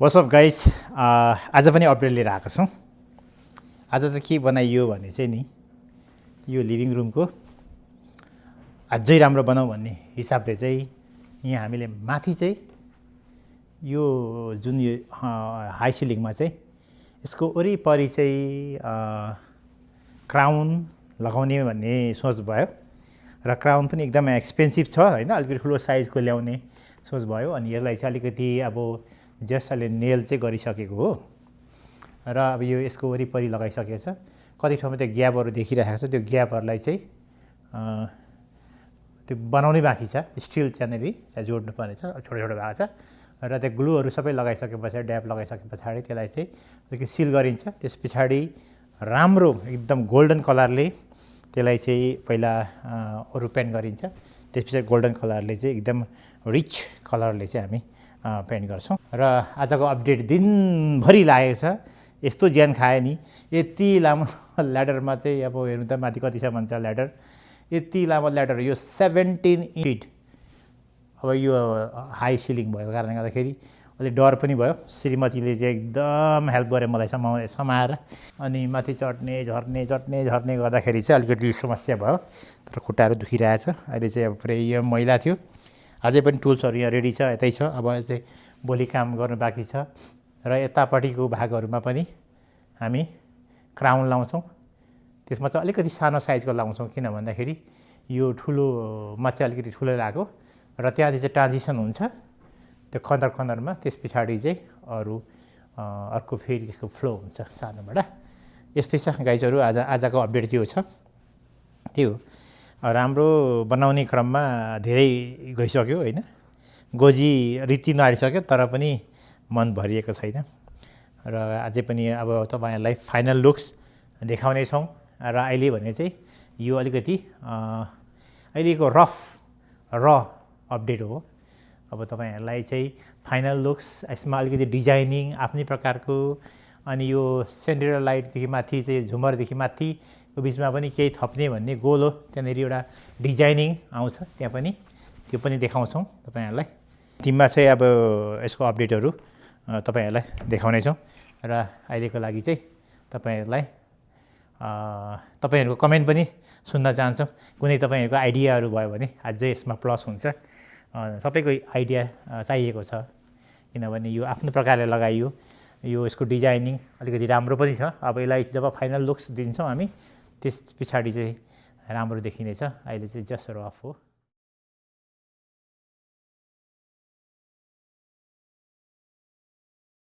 What's up guys, आज पनि update लिएर आएको छौँ। आज चाहिँ के बनाइयो भने चाहिँ नि यो लिभिङ रुमको अझै राम्रो बनाऊ भन्ने हिसाबले चाहिँ यहाँ हामीले माथि चाहिँ यो जुन यो हाई सिलिङमा चाहिँ यसको वरिपरि चाहिँ क्राउन लगाउने भन्ने सोच भयो र क्राउन पनि एकदमै एक्सपेन्सिभ छ हैन, अलिकति ठुलो साइजको ल्याउने सोच भयो। अनि यसलाई चाहिँ अलिकति अब जसले नेल चाहिँ गरिसकेको हो र अब यो यसको वरिपरि लगाइसकेको छ। कति ठाउँमा त्यो ग्यापहरू देखिरहेको छ, त्यो ग्यापहरूलाई चाहिँ त्यो बनाउनै बाँकी छ, स्टिल त्यहाँनिर जोड्नु पर्ने छ, छोटो छोटो भएको छ र त्यो ग्लुहरू सबै लगाइसके पछाडि ड्याप लगाइसके पछाडि त्यसलाई चाहिँ अलिकति सिल गरिन्छ। त्यस पछाडि राम्रो एकदम गोल्डन कलरले त्यसलाई चाहिँ पहिला अरू पेन्ट गरिन्छ, त्यस पछाडि गोल्डन कलरले चाहिँ एकदम रिच कलरले चाहिँ हामी पेन्ट गर्छौँ। र आजको अपडेट दिनभरि लागेको छ, यस्तो ज्यान खायो नि। यति लामो ल्याडरमा चाहिँ अब हेर्नु त माथि कतिसम्म छ ल्याडर, यति लामो ल्याडर, यो 17 फिट। अब यो हाई सिलिङ भएको कारणले गर्दाखेरि अलिक डर पनि भयो। श्रीमतीले चाहिँ एकदम हेल्प गरे मलाई समाएर, अनि माथि चढ्ने झर्ने गर्दाखेरि चाहिँ अलिकति समस्या भयो। तर खुट्टाहरू दुखिरहेछ अहिले चाहिँ। अब पुरै यो मैला थियो, अझै पनि टुल्सहरू यहाँ रेडी छ, यतै छ। अब चाहिँ भोलि काम गर्नु बाँकी छ। र यतापट्टिको भागहरूमा पनि हामी क्राउन लाउँछौँ। त्यसमा चाहिँ अलिकति सानो साइजको लाउँछौँ, किन भन्दाखेरि यो ठुलोमा चाहिँ अलिकति ठुलो लाग्यो र त्यहाँदेखि चाहिँ ट्रान्जिसन हुन्छ त्यो खन्दरमा। त्यस पछाडि चाहिँ अर्को फेरि त्यसको फ्लो हुन्छ सानोबाट। यस्तै छ गाइजहरू, आजको अपडेट त्यो छ। त्यो राम्रो बनाउने क्रममा धेरै गइसक्यो होइन, गोजी रीति नआडिसक्यो, तर पनि मन भरिएको छैन। र अझै पनि अब तपाईँहरूलाई फाइनल लुक्स देखाउने छौँ। र अहिले भने चाहिँ यो अलिकति अहिलेको र अपडेट हो। अब तपाईँहरूलाई चाहिँ फाइनल लुक्स, यसमा अलिकति डिजाइनिङ आफ्नै प्रकारको, अनि यो सेन्ट्रल लाइटदेखि माथि चाहिँ झुमरदेखि माथिको बिचमा पनि केही थप्ने भन्ने गोल हो। त्यहाँनिर एउटा डिजाइनिङ आउँछ, त्यहाँ पनि त्यो पनि देखाउँछौँ तपाईँहरूलाई। टिममा चाहिँ अब यसको अपडेटहरू तपाईँहरूलाई देखाउनेछौँ। र अहिलेको लागि चाहिँ तपाईँहरूको कमेन्ट पनि सुन्न चाहन्छौँ। कुनै तपाईँहरूको आइडियाहरू भयो भने अझै यसमा प्लस हुन्छ। सबैको आइडिया चाहिएको छ, किनभने यो आफ्नो प्रकारले लगाइयो, यो यसको डिजाइनिङ अलिकति राम्रो पनि छ। अब यसलाई जब फाइनल लुक्स दिन्छौँ हामी, त्यस पछाडि चाहिँ राम्रो देखिनेछ। अहिले चाहिँ जस्ट रफ हो।